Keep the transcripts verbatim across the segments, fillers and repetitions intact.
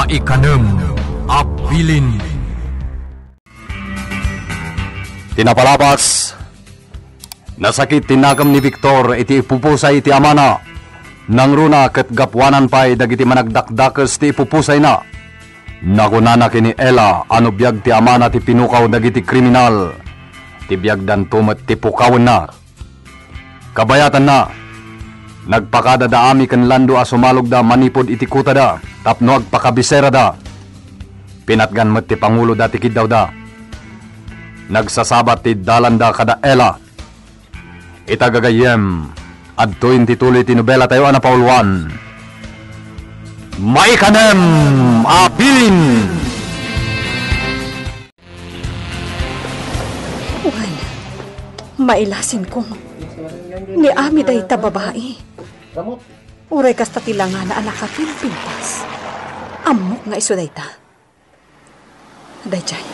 Ikanem a bilin. Ti napalabas, nasakit ti nakem ni Victor iti ipupusay ti amana. Nangruna ket gapuanan pay dagiti managdakdakes ti ipupusayna. Nakunana ken ni Ella a no biag ti amana ti pinukaw dagiti kriminal, ti biagdanto met ti pukawenna. Kabayatanna, nagpakada da Ami ken Lando a sumalogda manipud iti kutada tapno agpakabiserada. Pinatgan met ti panguloda ti kiddawda. Nagsasabat ti dalanda kada Ella. Ita gagayyem, adtoyen ti tuloy ti nobelatayo a napauluan. Maikanem a bilin! Wen, mailasin kong ni Ami dayta babai. Uray kasta ti langana a nakapimpintas. Ammok nga isu dayta. Daydiay,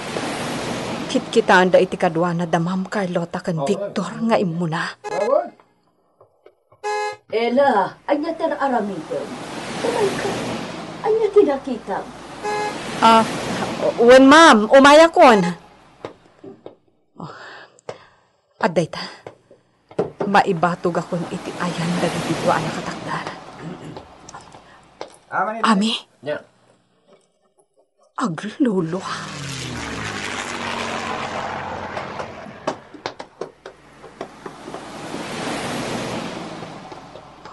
kitkitaanda iti kaduana da Ma'am Carlota ken Victor nga immuna. Ella, ania ti ar-aramidem? Umayka. Ania ti nakitam? Ah, wen, ma'am, umayakon. Oh, adda ita. Maibatogakon iti ayan dagiti dua a nakatakder. Ami? Aglulua.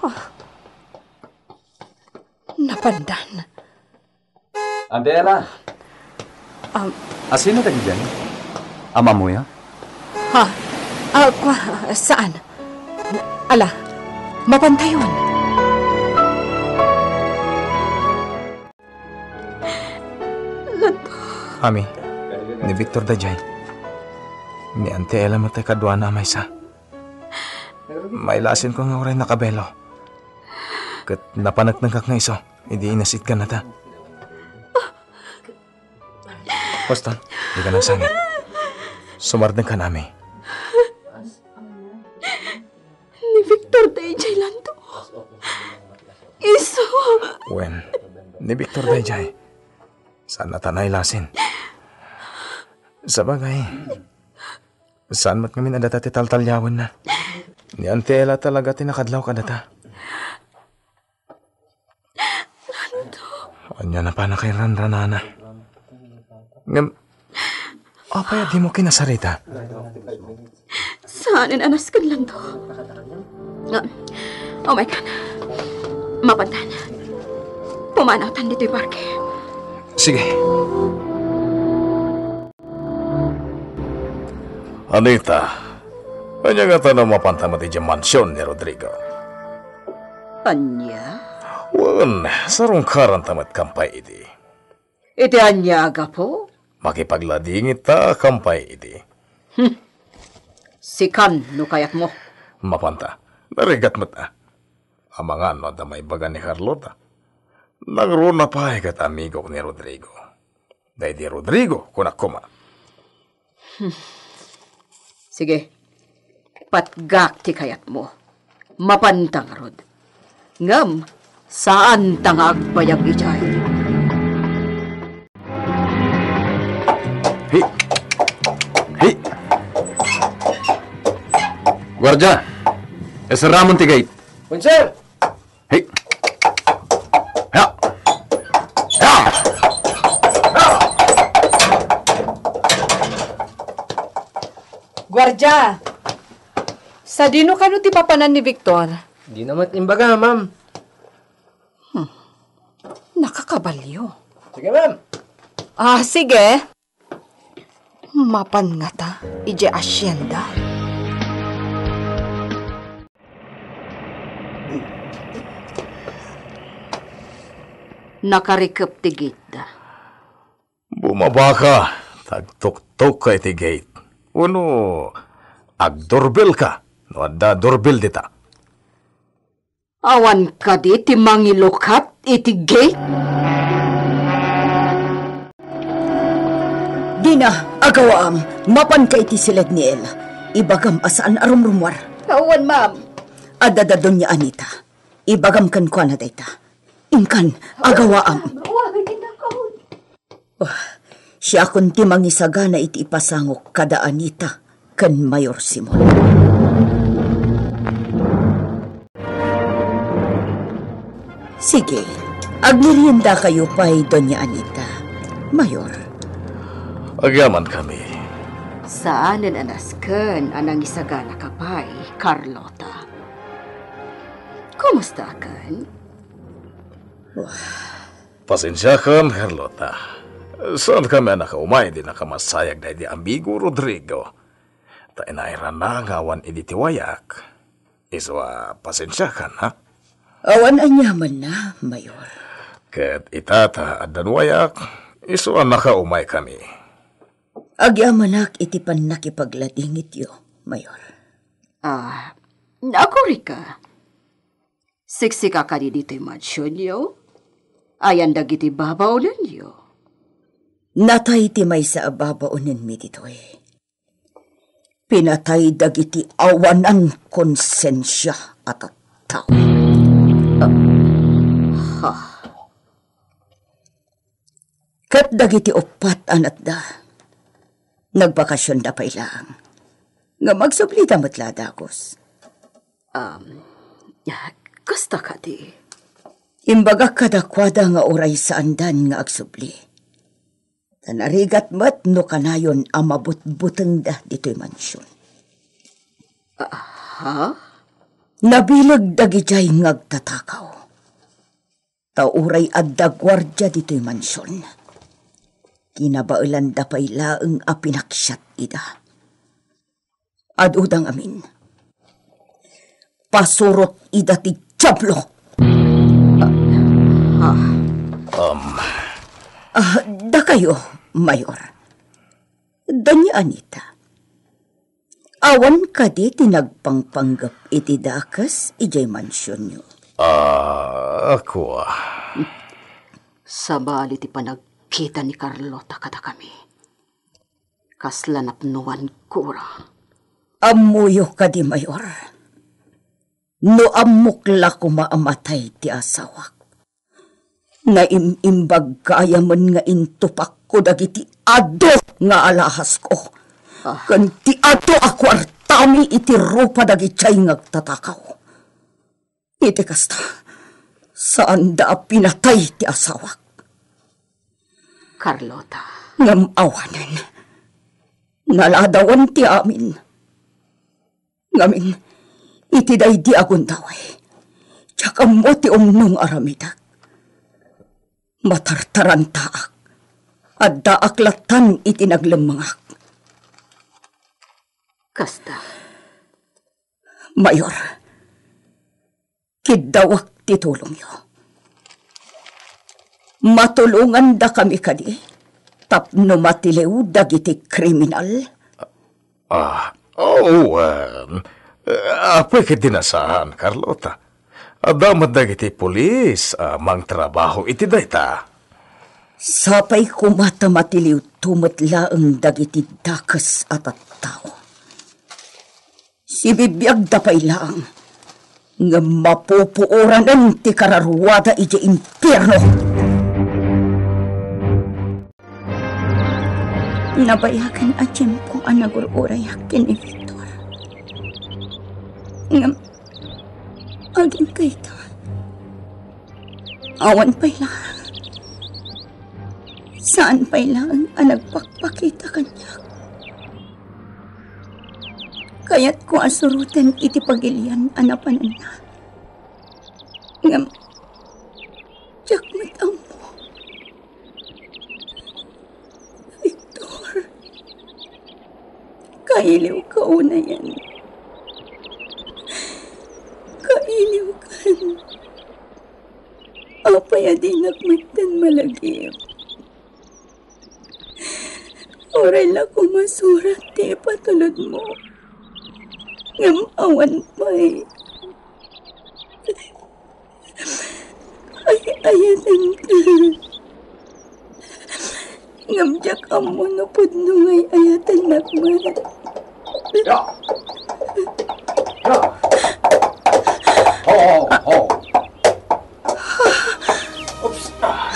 Ah. Napandan. Ante Ella. Um, Asino dagidiay? Amamoyo? Ha? Ah, kwa, saan? Ala, mapantayon. Ami, ni Victor daydiay. Ni Ante Ella met ti kaduana a maysa. Mailasinko nga uray nakabelo. Ket napaneknekak nga isu idi inasitgannata. Boston, dika nagsangit. Sumardengkan, Ami. Ni Victor daydiay, Lando. Isu. Wen, ni Victor daydiay. Saannata a nailasin. Sabagay, saan met ngamin a data ti taltaliawenna. Ni Ante Ella talaga ti nakadlaw kadata. Ania a panakairranranana? Ngem, apay a dimo kinasarita? Saanen a nasken, Lando. Ah, oh my God. Mapantan. Pumanawtan ditoy parke. Sige. Anita, ania ngata no mapanta met idiay mansion ni Rodrigo? Ania? Wen, sarungkaranta met kampay idi. Iti ania a gapu? Makipagladingitta kampay idi. Hmm. Sikan no kayatmo. Mapanta. Narigat met a. Amangan no adda maibaga ni Carlota. Nangruna pay ket amigok ni Rodrigo. Daydi Rodrigo, kunak koma. Hmm. Sige. Patgak ti kayatmo. Mapanta ngarud. Ngem, saanta nga agbayag idiay. Hi! Hi! Guardia! Eserramon ti gate. Wen, sir! Hi! Ha! Ha! Guardia! Sadino kano ti papanan ni Victor? Dina met imbaga, ma'am. Hmm. Nakakabalio. Sige, ma'am. Ah, sige. Mapan ngata idiay asyenda. Nakarikep ti gate da. Bumabaka, ta agtuktok ka iti gate. Wenno agdurbelka, no adda durbel dita. Awan kadi ti mangilukat iti gate? Dina, agawaam, mapanka iti siledniel. Ibagam a saan a rumrumuar. Awan, ma'am. Adda da Doña Anita. Ibagam kenkuana dayta. Inkan, agawaam. Ah, siakon ti mangisagana iti ipasangok kada Anita ken Mayor Simon. Sige, agmeriendakayo pay, Doña Anita. Mayor. Agyamankami. Saanen a nasken a nangisaganaka pay, Carlota. Kumustakan? Wah. Pasensiakan, Carlota. Saankami a nakaumay idi nakamasayag daydi amigo Rodrigo. Ta inayranna nga awan idi ti wayak. Isu a pasensiakan, ha? Awan aniamanna, Mayor. Ket ita ta addan wayak, isu a nakaumaykami. Agyamanak iti pannakipagladingityo, Mayor. Ah, nagurika. Siksika kadi ditoy mansionyo? Ayan dagiti babaonenyo? Natay ti maysa a babaonenmi ditoy. Pinatay dagiti awanan konsensia a tattao. Ah, ha. Ket dagiti uppat a natda, nagbakasionda pay laeng. Ngem agsublida met la a dagus. Um, kasta kadi? Imbagak kadakuada nga uray saandan nga agsubli. Ta narigat met no kanayon a mabutbutengda ditoy mansion. Aha? Nabileg dagidiay nga agtatakaw. Ta uray adda guardia ditoy mansion, kinabaelanda pay laeng a pinaksiat ida. Aduda ngamin. Pasurot ida ti Diablo! Ah, ah. Um. Ah, dakayo, Mayor. Doña Anita, awan kadi ti nagpangpanggep iti dakes idiay mansionyo? Ah, kua. Sabali ti panagkita ni Carlota kadakami. Kasla napnuan, kua. Ammoyo kadi, Mayor? No ammok la koma a matay ti asawak, naim-imbag gayamen nga intupakko dagiti adu nga alahasko, ah, ken ti adu a kuartami iti rupa dagidiay nga agtatakaw. Iti kasta, saanda a pinatay ti asawak. Carlota. Ngem awanen, naladawan ti amin. Ngamin, iti daydi a gundaway, diak ammo ti umno nga aramidek. Matartarantaak. Addaak lattan iti naglemmengak. Kasta. Mayor, kiddawak ti tulongyo. Matulongandakami kadi tapno matiliw dagiti kriminal? Ah, oo, ah, apay ket di nasaan, Carlota. Adda met dagiti pulis a mangtrabaho iti dayta. Sapay koma ta matiliwto met laeng dagiti dakes a tattao. Sibibiagda pay laeng, ngem mapupuoranen ti kararuada idiay impierno. Nabayagan a tiempo a nagur-urayak ken ni Victor. Ngem, agingga ita, awan pay laeng. Saan pay laeng a nagpakpakita kaniak. Kayatko a suroten iti pagilian a napananna. Ngem, diak met ammo. Victor, kailiwka unayen. Kailiwkan. Apay a dinak metten malagip? Uray la koma surat ti ipatulodmo. Ngem awan pay. Ay-ayatenka. Ngem diak ammo no pudno nga ay-ayatennak met. Ya! Ya! Ho, ho, ho! Oops. Ah.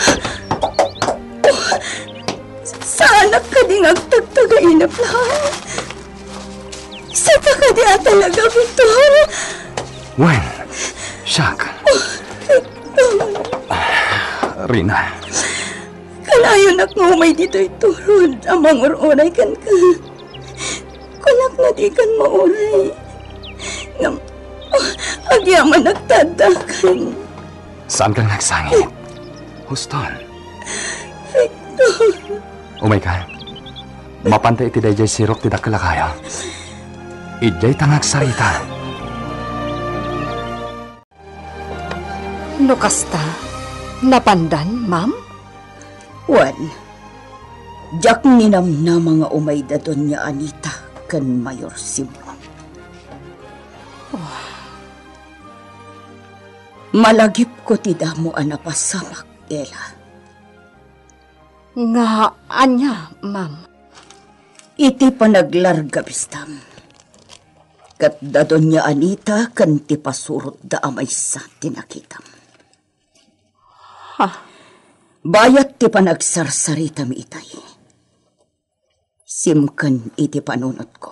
Kaya talaga, Victor. Wen, siak. Victor. Rina. Kanayonak nga umay ditoy turod a mangur-uray kenka. Kunak nga dikan mauray. Ngem, agyamanak ta addakan. Saankan nga agsangit. Huston. Victor. Umayka. Mapanta iti daydiay sirok ti dakkel a kayo. Idiay ta nga agsarita. No kasta, napandan, ma'am? Wen, diak ninamnama nga umayda Doña Anita ken Mayor Simon. Malagipko ti damo a napasamak, Ella. Nga ania, ma'am? Iti panaglarga, bistam, ket da Doña Anita ken ti pasurotda a maysa ti nakitam. Ha? Bayat ti panagsarsarita mi itay. Simken iti panunotko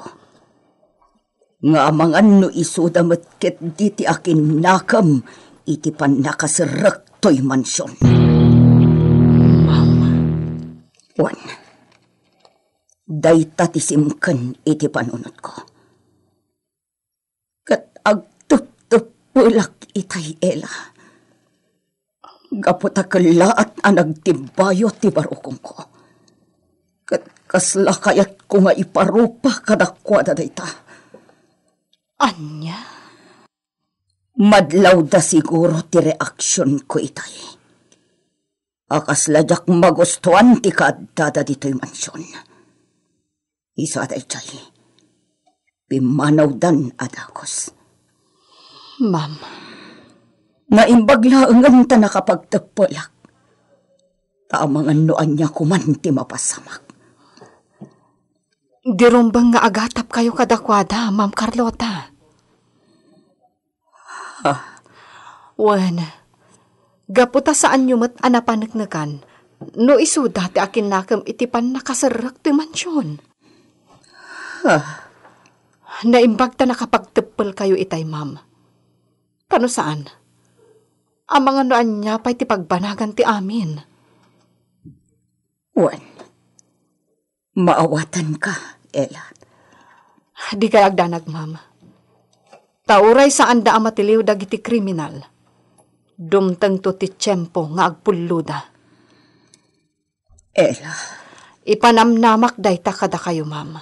nga amangan no isuda met ketdi ti akinnakem iti pannakaserrek toy mansion. Ma'am. Wen, dayta ti simken iti panunotko. Ket agtepteppelak itay, Ella. Gapu ta kellaat a nagtimbayo ti barukongko. Ket kasla kayatko nga iparupa kadakuada dayta. Ania? Madlawda siguro ti reaksionko itay. A kasla diak magustuan ti kaaddada ditoy mansion. Isu a daydiay, pimmanawdan a dagus. Ma'am. Naimbag laengen ta nakapagteppelak. Ta amangan no ania koman ti mapasamak. Di rumbeng nga agatapkayo kadakuada, Ma'am Carlota. Ha? Wen, gapu ta saanyo met a napaneknekan no isuda ti akinnakem iti pannakaserrek ti mansion. Ha? Naimbag ta nakapagteppelkayo itay, ma'am. Ta no saan, amangan no ania pay ti pagbanagan ti amin. Wen, maawatanka, Ella. Dikay agdanag, ma'am. Ta uray saanda a matiliw dagiti kriminal, dumtengto ti tiempo nga agpulloda. Ella. Ipanamnamak dayta kadakayo, ma'am.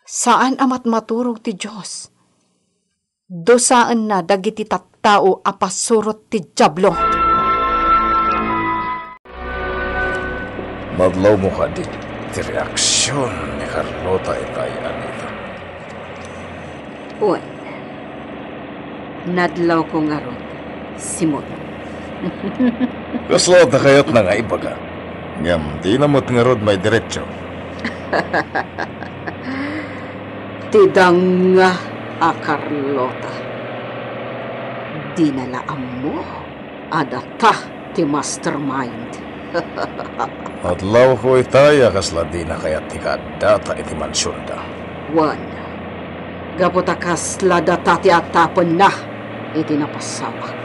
Saan a matmaturog ti Dios. Dusaenna dagiti tattao a pasurot ti Diablo. Madlawmo kadi ti reaksion ni Carlota itay, Anita? Wen, nadlawko ngarud, Simon. Kasla adda kayatna nga ibaga, ngem dina met ngarud maidiretso. Ti danga a Carlota. Dina la ammo a data ti mastermind. Adlawko itay a kasla dina kayat ti kaaddata iti mansionda. Wen, gapu ta kasla data ti atapenna iti napasamak.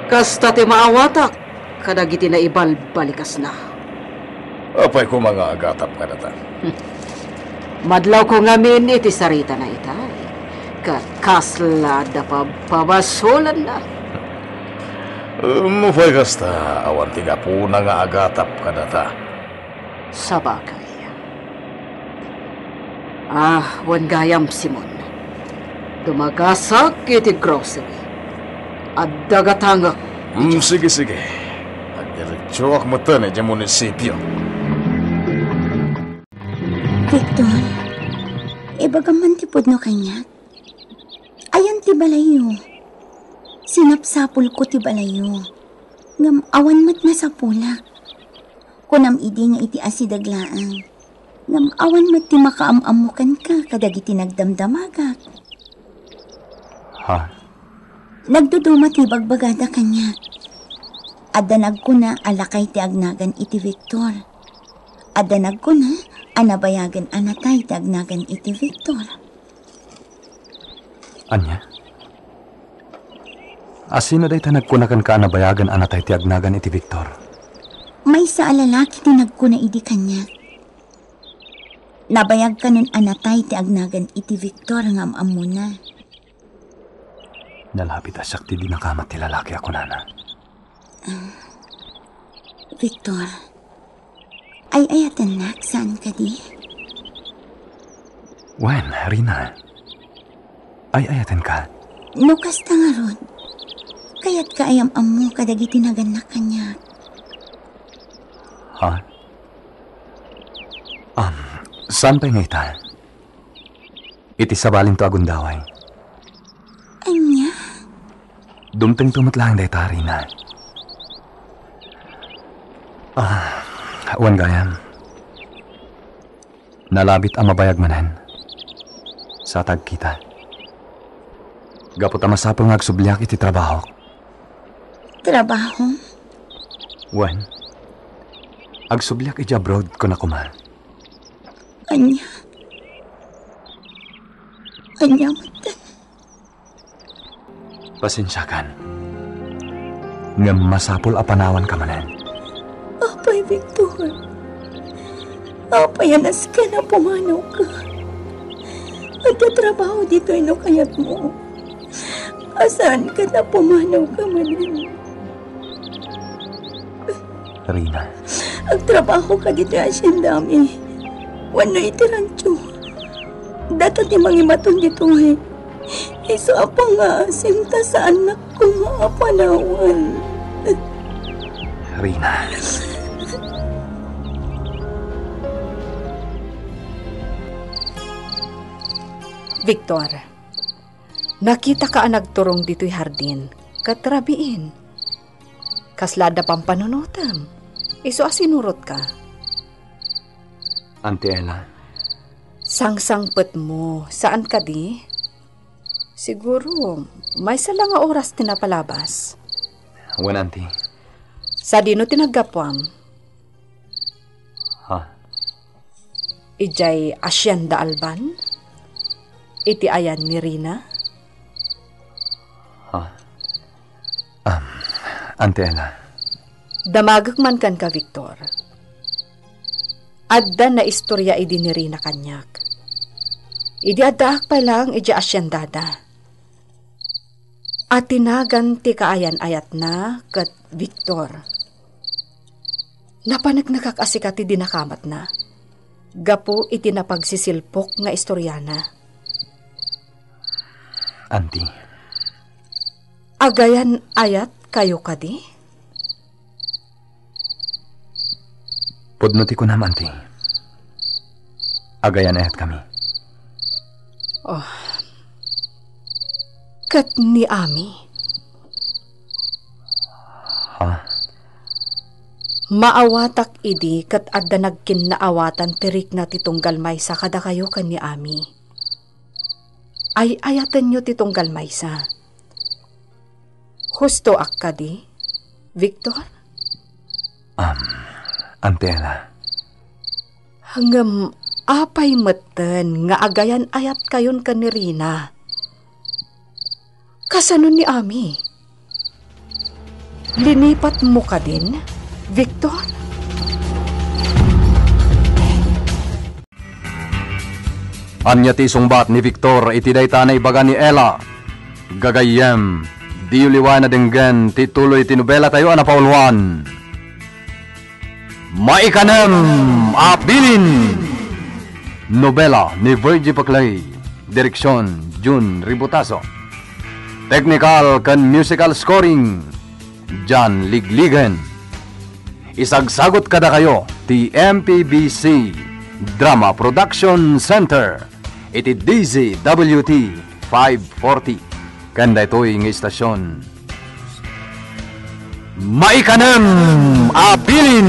Kasta ti maawatak kadagiti naibalbalikasna. Apay koma nga agatap kadata? Madlawko ngamin iti saritana itay, ket kasla adda pabpabasolanna. Em, apay kasta, awan ti gapuna nga agatap kadata? Sabagay. Ah, wen gayam, Simon. Dumagasak iti grocery. Adda gatangek. Hmm, sige, sige. Agdiretsoak metten idiay munisipio. Victor, ibagam man ti pudno kaniak. Ayan ti balayyo. Sinapsapulko ti balayyo. Ngem awan met nasapulak. Kunam idi nga iti asideg laeng. Ngem awan met ti makaam-ammo kenka kadagiti nagdamdamagak. Ha? Nagduduma ti ibagbagada kaniak. Adda nagkuna a lakay ti agnagan iti Victor. Adda nagkuna a nabayagen a natay ti agnagan iti Victor. Ania? Asino dayta nagkuna kenka a nabayagen a natay ti agnagan iti Victor? Maysa a lalaki ti nagkuna idi kaniak. Nabayag kanon a natay ti agnagan iti Victor nga am-ammona. Nalabit a siak ti dinakamat ti lalaki a kunana. Victor, ay-ayatennak, saan kadi? Wen, Rina. Ay-ayatenka. No kasta ngarud, kayatka a am-ammo kadagiti nagannak kaniak. Ha? Um, saan pay nga ita? Iti sabalinto a gundaway. Ania? Dumtengto met laeng dayta, Rina. Ah, wen gayam. Nalabit a mabayag manen. Sa tagkita. Gapu ta masapul nga agsubliak iti trabahok. Trabaho? Wen, agsubliak iti abroad, kuna koma. Ania? Ania met? Pasensiakan. Ngem masapul a panawanka manen. Apay, Victor? Apay a nasken a pumanawka? Adda trabaho ditoy no kayatmo. Asaanka ta pumanawka manen. Rina. Agtrabahoka ditoy haciendami. Wenno iti rancho. Data ti mangimaton ditoy. Isu a pangngaasim ta saannak koma a panawan. Rina. Victor, nakitaka a nagturong ditoy hardin, ket rabiin. Kasla adda pampanunotem. Isu a sinurotka. Auntie Ella. Sangsangpetmo, saan kadi? Siguro, maysa la nga oras ti napalabas. Wen, Auntie. Sadino ti naggapuam? Ha? Idiay Hacienda Alban? Iti ayan ni Rina? Ha? Um, Auntie Ella. Damagek man kenka, Victor. Adda naistorya idi ni Rina kaniak. Idi addaak pay laeng idiay haciendada. A ti nagan ti kaayan-ayatna ket Victor. Napaneknekak a sika ti dinakamatna gapu iti napagsisilpok nga istoriana. Auntie. Agayan-ayatkayo kadi? Pudno ti kunam, Auntie. Agayan-ayatkami. Oh. Ket ni Ami? Ha? Maawatak idi ket adda nagkinnaawatan ti rikna ti tunggal maysa kadakayo ken ni Ami. Ay-ayatenyo ti tunggal maysa. Hustoak kadi, Victor? Um, Auntie Ella. Ngem apay metten nga agayan-ayatkayon ken ni Rina? Kasano ni Ami? Linipatmo kadin, Victor? Ania ti isungbat ni Victor iti dayta naibaga ni Ella? Gagayyem, diyo liwayan a denggen ti tuloy ti nobelatayo a napauluan. Maikanem a Bilin. Nobela ni Virgie Paclay. Direksion, Jun Ributaso. Technical ken musical scoring, John Ligligen. Isagsagut kadakayo ti M P B C Drama Production Center iti D Z W T five forty. Ken daytoy nga istasion, Maikanem a Bilin.